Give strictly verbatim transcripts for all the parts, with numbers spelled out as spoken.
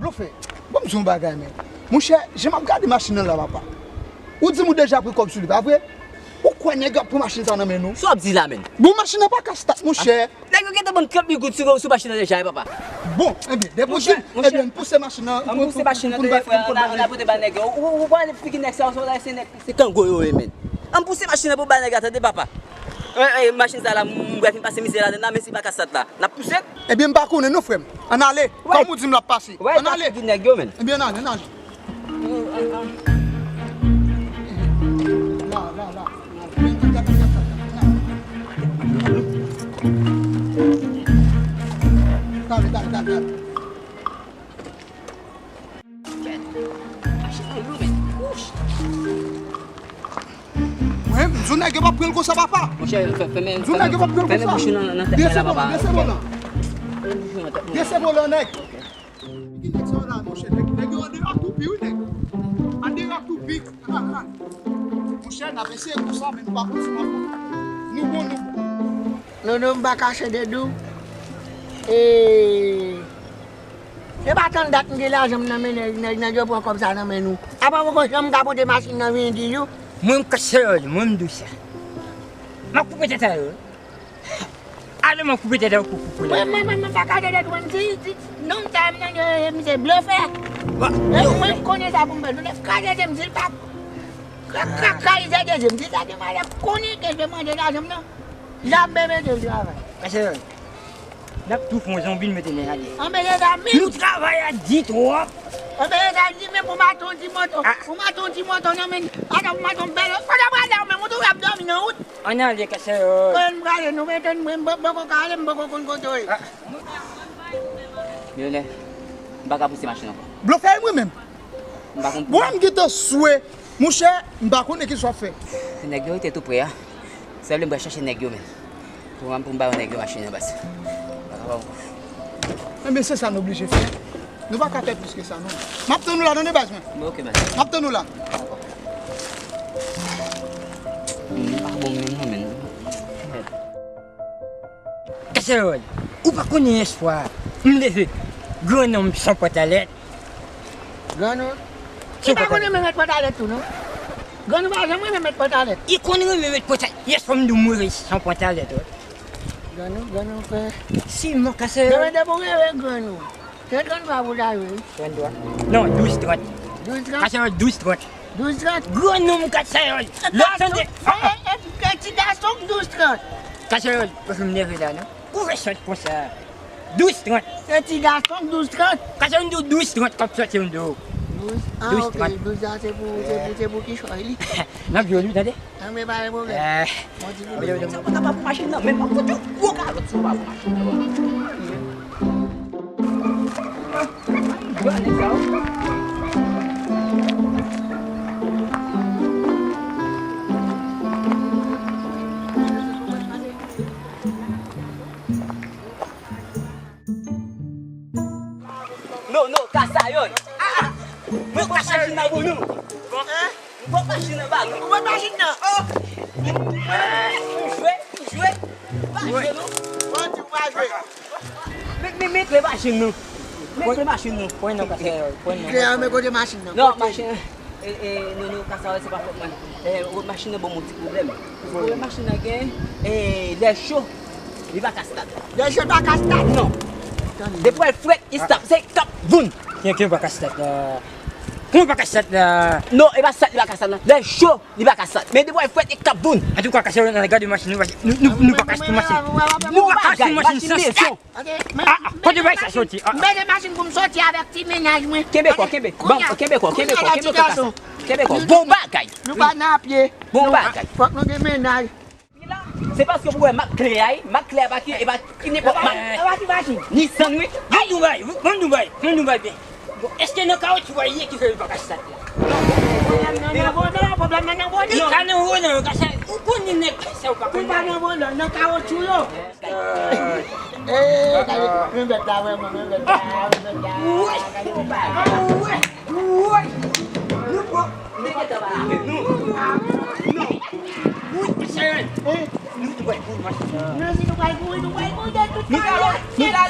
Fè, ban m di w yon bagay, men. Monchè, jan m ap gade machin nan la, papa. Ou di m ou deja pran kòb sou li, pa vre? Ou kwè nèg yo ap pran machin sa nan men nou? Sa w ap di la, men? Bon, machin nan pa ka stat, monchè. Nèg yo gentan ban m trant mil goud sou, sou machin nan deja, wi, papa. Bon, ebyen, depi w di, ebyen, pouse machin nan. An pouse machin nan, frè, an al pote ba nèg yo. Ou, ou, ou pa wè figi nèg sa yo, se nèg, se kango yo ye, men. An pouse machin nan pou ba nèg la, tande, papa. Wi, wi, machin sa la, m, m, m fin pase mizè ladann la, men si pa ka stat la, n ap pouse l. Ebyen, m pa konnen non, frè m. Ann ale. Kòm ou di m l ap pase. Ann ale. Figi nèg yo, men. Ebyen, ann ale, ann ale. La, la, la. Dale, dale, dale, dale. Machin nan lou, men. Wouch. Mwen, m di w nèg yo p ap pran l konsa, papa. Monchè, fè, fèmen, fèmen bouch ou nan, nan tèt mwen la, papa. Dese volan, dese volan. Dese volan, nèg. Ki nèg sa yo la, monchè? Nèg, nèg yo andeyò toupi, wi, nèg. Andeyò toupi. Monchè, n ap eseye konsa, men nou pa konn si n ap bon. Nou bon, nou bon. Non, non, m pa kache de di w. E, se pa tann dat m gen lajan m nan men nèg, nèg, nèg yo pran kòb sa nan men nou. Apa poko janm ka pote machin nan vini di yo? Mwen, m ka serye, mwen, m di w sa. M ap koupe tèt a yo. Ale, m ap koupe tèt a yo pou, pou, pou. Mwen, mwen, mwen, mwen pa kache de di w, m di, di, non, m ta, m nan, misye blofè. E mwen, m konnen sa pou m fè. Nou lè kache de m di l pa. Kra, kra, kra, li te dezye m. Di sa gen malè konnen ke je mande lajan m nan. L ap bebe de travay. Mesye, n ap tou fè yon zonbi, n mete nen ale. Anben, se sa menm. Nou travay a di twòp. Anben, se sa di, men pou maton ti moto. Pou maton ti moto, non, men, ata pou maton bèl. Kote w prale, ou menm, ou tou ap dòmi nan wout. Ann ale, kase yo. Kote n prale, nou mete n, mwen, m poko ka ale, m poko konn kote w ye. Milionè, m pa ka pouse machin ankò. Blofè, mwen menm. M pa konn. Bon, m gentan swe. Monchè, m pa konnen kisa w ap fè. Nèg yo rete tou pre a. Sa vle m pral chache nèg yo, men. Pou m, pou m ba yo nèg yo machin nan, baz. M pa kapab ankò. Enben, se sa n oblije fè. Nou pa ka fè plis ke sa, non. M ap tann ou la, tande, baz mwen. Bon, ok, baz. M ap tann ou la. M pa bon menm, non, men. Kase yo, ou pa konnen yèswa, m leve, gran nonm san pantalèt. Grann ou? Li pa konn renmen met pantalèt tou, non. Grann ou pa janm renmen met pantalèt. Li konn renmen met pantalèt. Yè swa m di w m reve san pantalèt, wi. Grann ou, grann ou fè. Si m kase. Demen depi w reve grann ou. Se tranntwa pou w ta jwe, wi. Tranntwa. Non, douz trant. Douz trant? Kase yo douz trant. Douz trant? Grann nonm kase yo. Lè w tande. E, e, e, e ti gason k douz trant. Kase yo, m nève la, non. Ou fè sòt konsa. Douz trant. Se ti gason k douz trant. Kase m di w douz trant k ap sòti m di w. Douz? Ah, ok, douz la se pou, se pou, se pou kichòy li. N ap jwe li, tande. Anben, pa gen pwoblèm. Bon, ti bout. Sa pa ta pa pou machin nan, men m ap fout yon gwo kalòt si w pa pou machin nan. Grann nèg sa yo. Non, non, Kasayòl. Ah, ah. Mwen pran machin nan pou nou. Bon. Hein? Mwen pran machin nan ba nou. Ou pran machin nan? Oh. Ou jwe, ou jwe. Pa jwe non. Mwen di ou pa jwe. Men, men, men kle machin nou. Men kle machin nou. Pran non, Kasayòl. Pran non. Kle a, men kote machin nan? Non, machin. E, e, non, non, Kasayòl, se pa fòt mwen. E, machin nan ban m yon ti pwoblèm. Pwoblèm machin nan gen, e, lè cho, li pa ka stat. Lè cho pa ka stat? Non. Depi w wè l frèt, li stop. Se stop, voum. Kiyès ki pa ka stat la? Kiyès pa ka stat la? Non, e pa stat li pa ka stat la. Lè cho, li pa ka stat. Men depi w wè l frèt, li stop, voum. Antouka, Kasayòl, n al gade machin, nou, nou, nou, nou pa ka achte machin. Nou pa ka achte machin san stat. Ok, men, ah, ah, kote bagay sa soti? Ah. M bezwen machin pou m soti avèk ti mennaj mwen. Kenbe kò, kenbe. Bon, kenbe kò, kenbe kò, kenbe kò, Kasa. Kenbe kò. Bon bagay. Nou pa nan apye. Bon bagay. Fòk nou gen mennaj. Se paske pou wè mak kle a, wi. Mak kle a pa ki, e pa ki nenpòt mak. E pa ti machin. Nissan, wi. Ban m di w bagay, ban m di w bagay, ban m di w bagay byen. Bon, èske nan kawotchou a ye ki fè yo pa ka stat la? Pwoblèm nan nan volan, pwoblèm nan nan volan. Li ka nan volan, Kasa, ou konnen nèg Kasa yo pa konnen. Li pa nan volan, nan kawotchou yo. Ee, gade, men bèt la, wè, mwen, men bèt la, men bèt la. Wè, wè, wè. Nou pran, nou gentan pale avèk nou. Non. Wi, sè. Nou te pral kouri machin nan. Men si nou pral kouri, nou pral kouri de tout fason. Nou pral, nou pral,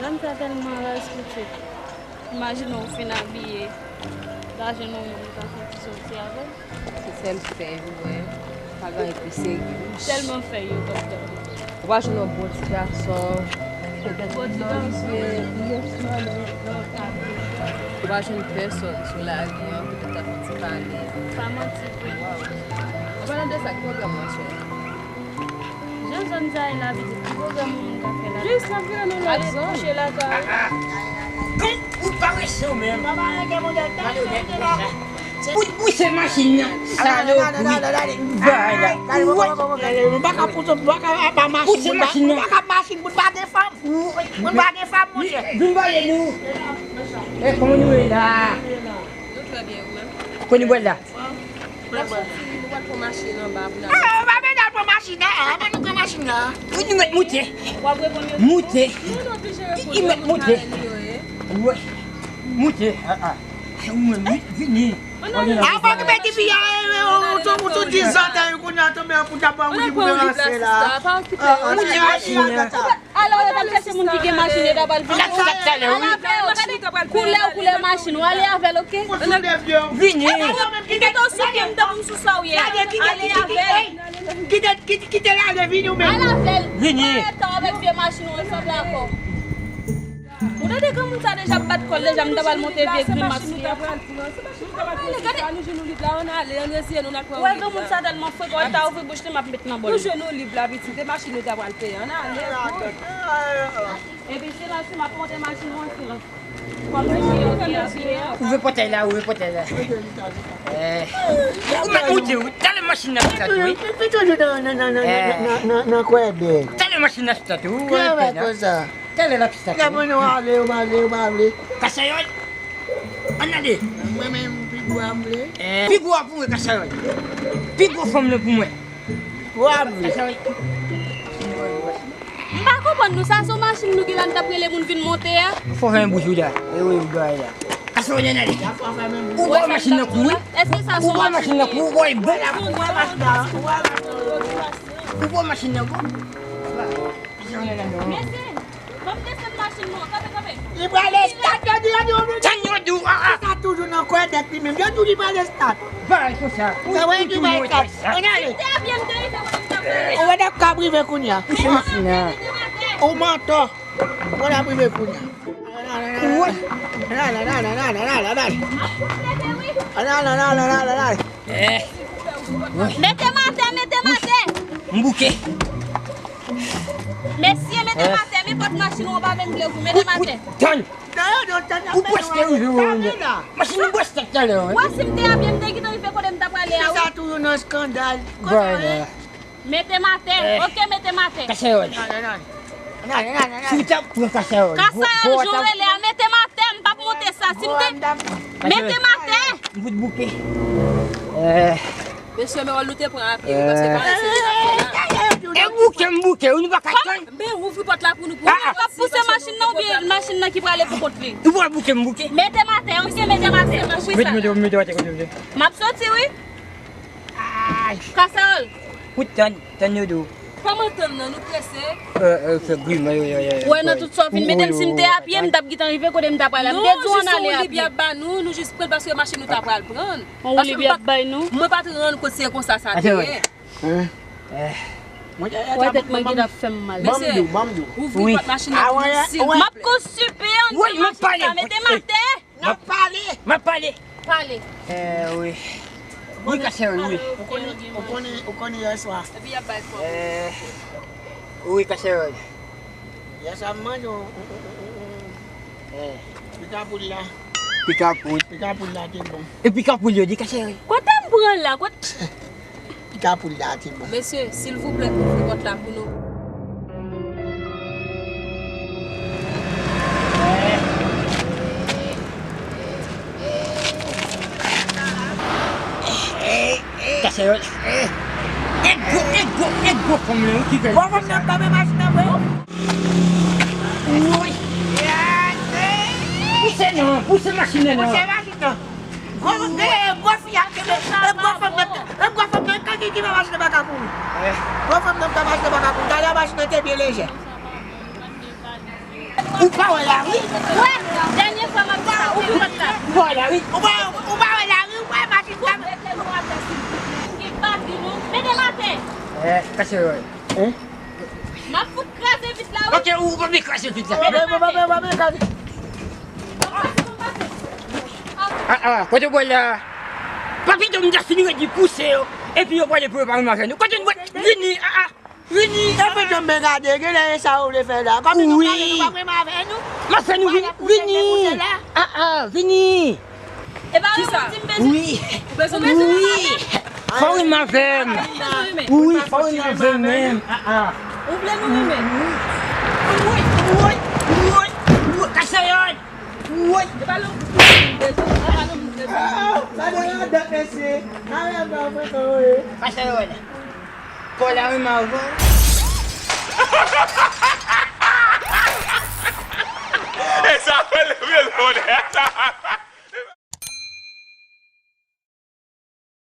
Zòn sa tèlman raz, pitit. Imajine w fin abiye, pa jwenn yon moun ou ka fè ti sòti avè l. Se sèl fè, wi, wè. Pa gen anyen ki serye. Tèlman fè yo t ap dòmi. Ou pa jwenn yon bon ti gason. Bon ti gason. Ou pa jwenn pèsòn sou lari an, poutèt ap ti pale. Pa manti vre. An palan de sa, ki pwoblèm ou an, chè? Jan zòn sa ye la, pitit, ki pwoblèm yon moun ka fè la? Jis, n ap vire nan lòt zòn. Kouche lakay. Kont ou parese w menm. Malonèt konsa. Ou, ou se machin nan. Salopri. Bay la. Ou pa ka pouse, ou pa ka aba machin. Ou se machin nan. Ou pa ka machin, ou pa gen fanm. Ou pa gen fanm, monchè. Vin pale nou. E, kòman nou ye la? Nou trè byen, ou menm? Koni bwè la. M ap soti, nou pral pran machin anba pou n al. Ah, pa bezwen pran machin nan, ah, pa nou pran machin nan. Wi, nou mèt moute. W ap reponn yo? Moute. Nou, nou oblije reponn yo, nou ka rele yo, e. Wi. Moute, ah, ah. Ou menm, wi, vini. Ann ale. A pa okipe tifi a, e, e, ou tou, ou tou dizan tan, kounye a tonbe an kou ta ba ou li pou ranse la. Pa okipe yo. Moute machin nan. Alò, yo t ap chèche moun ki gen machin, yo ta pral vini. Gad sa talè, wi. Al avè yo, gade koulè, koulè machin, w ale avè l, oke? Vini. Li gentan sou pye m tankou sou sa w ye. Ale avè l. Kite, kite, kite l ale, vini ou menm. Al avè l. Vini. Pa gen tan avèk vye machin ou ansanm la ankò. Ou tande granmoun sa deja ap bat kò l deja, m ta pral monte vye grimas li a. Gade, gade. Ann ale, ann reziye nou, n ap pran yon lib la. Wè, granmoun sa tèlman frekan, w ta ouvri bouch li, m ap met nan bòl li. Nou jwenn yon lib la, pitit, e machin nou ta pral peye. Ann ale. Epi silans, m ap monte machin mwen, silans. Kòm se yo ki an silans. Ouvri pòtay la, ouvri pòtay la. Eh. Ou mèt moute, wi. Talè machin nan stat, wi. Pi toujou nan, nan, nan, nan, nan, nan, nan kwè bèl. Talè machin nan stat, wi. Ki avè konsa? Talè l ap stat, wi. Gade nou ale, yo pa vle, yo pa vle. Kasayòl. Ann ale. Mwen menm, pi gwo a m vle. Eh, pi gwo a pou mwen, Kasayòl. Pi gwo fanm nan pou mwen. Pi gwo a m vle. Kasayòl. M pa konprann nou, sa se yon machin nou ki la n t ap rele moun vin monte a? Fò fè yon bouch ou la. E wi, ou dwa la. Kasayòl, ann ale. Ou wè machin nan kou, wi. Èske sa se yon machin? Ou wè machin nan kou, ou wè bon. Ou wè machin nan, ou wè machin nan. Ou wè machin nan bon. Mesye, ban m desann machin mwen, kanpe, kanpe. Li prale stat, yo di, yo di, yo di. Tann yo di w, ah, ah. Sa toujou nan kwè tèt li menm. Yo di w li prale stat. Bay konsa. Sa wè li bay stat. Ann ale. Te byen, m te rive kote m t ap prale. Ou wè n ap ka rive kounye a. Ou se machin nan. Ou mantò. Ou wè n ap rive kounye a. Wi. Eh. Mete m atè, mete m atè. M bouke. Mesye, mete m atè, men pòt machin ou an pa menm vle ouvri, mete m atè. Tann. Ou prèske rive, wi. Machin nan prèske talè, wi. Wè, si m te a pye, m te gentan rive kote m ta prale a, wi. Sa toujou nan eskandal. Kote w ye? Mete m atè. Eh. Oke, mete m atè. Kasayòl. Si w t ap pran Kasayòl. Kasayòl, jan w rele a, mete m atè, m p ap monte sa. Si m te. Mete m atè. M fout bouke. Eh. Mesye, men wòl nou te pran a pye, wi, paske pa se li n ap fè la. E bouke, m bouke, wi, nou pa ka tann. Men ouvri pòt la pou nou, pou nou. Ou t ap pouse machin nan oubyen machin nan ki prale pou kont li? Ou pral bouke, m bouke. Mete m atè, oke, mete m atè. Ouvri sa. Mete, mete, mete, mete. M ap soti, wi. Ay. Kasayòl. Ou tann, tann yo di w. Kòman tann nan, nou prese? Wè, nan tout sa w fin mete m, si m te a pye, m t ap gentan rive kote m ta pral la. M te di w ann ale a pye. Non, jis yon lib y ap ba nou, nou jis pran l paske machin nou ta pral pran. Yon lib y ap bay nou. Mwen pa t rann kont se konsa sa te ye. Wè tèt mwen gentan ap fè m mal. Mesye, ouvri pòt machin nan pou nou, silvouplè. M ap konstipe anndan machin sa, mete m atè. N ap pale. M ap pale. Pale. Eh, wi. Wi, Kasayòl, wi. Ou konnen, ou konnen, ou konnen yèswa. Epi y ap bay kòb. Eh, wi, Kasayòl. Yèswa, m manje yon, yon, yon, yon, yon, yon. Eh. Pika poul la. Pika poul. Pika poul la te bon. E pika poul yo di, Kasayòl. Kote m pran la? Kot- Pika poul la te bon. Mesye, silvouplè, ouvri pòt la pou nou. Kasayòl. E gwo, e gwo, e gwo fanm nan ki fè. Gwo fanm nan kanpe machin nan vre. Woy. Pouse non, pouse machin nan non. Pouse machin nan. Gwo, gwo, gwo fi a kenbe, e gwo fanm nan, e gwo fanm nan, ki, ki, ki pa mache nan baka pou ou. Gwo fanm nan pa mache nan baka pou ou. Talè machin nan te byen lejè. Ou pa wè lari? Wè, dènye fwa m ap di sa, ou pran la. Ou pa wè lari? Ou pa, ou pa wè lari? Ou pa wè machin sa? Ou mete nou atè, silvouplè. Gen bandi, non. Mete m atè. Eh, kase yo. Hein? M ap fout kraze vit la, wi. Ok, ou pa vle kraze vit la. Bon, bon, bon, bon, bon, bon, bon. Ah, ah, kote w pral la? Papito, m ta fin redi pouse yo. Epi yo prale pou yo pa menm avè nou. Kote n pral? Vini, ah, ah. Vini. Epi, ah, ah. Janm gade, genlè e sa ou vle fè la. Kòm si nou pale, nou pa menm avè nou. M ap fè nou vini. Vini. Ah, ah, vini. E pa ou di m bezwen. Wi. Ou bezwen m avè m. Fò w renmen avè m. Wi, fò w renmen avè m menm. Ah, ah. Ou vle nou renmen? Wi, wi, wi, wi. Kase yo. Wi. E pa lòt moun bezwen. E pa lòt moun bezwen. Ah, sa de la dèt, mesye. Kase yo. Fò w renmen avè m. E sa fè leve lòd.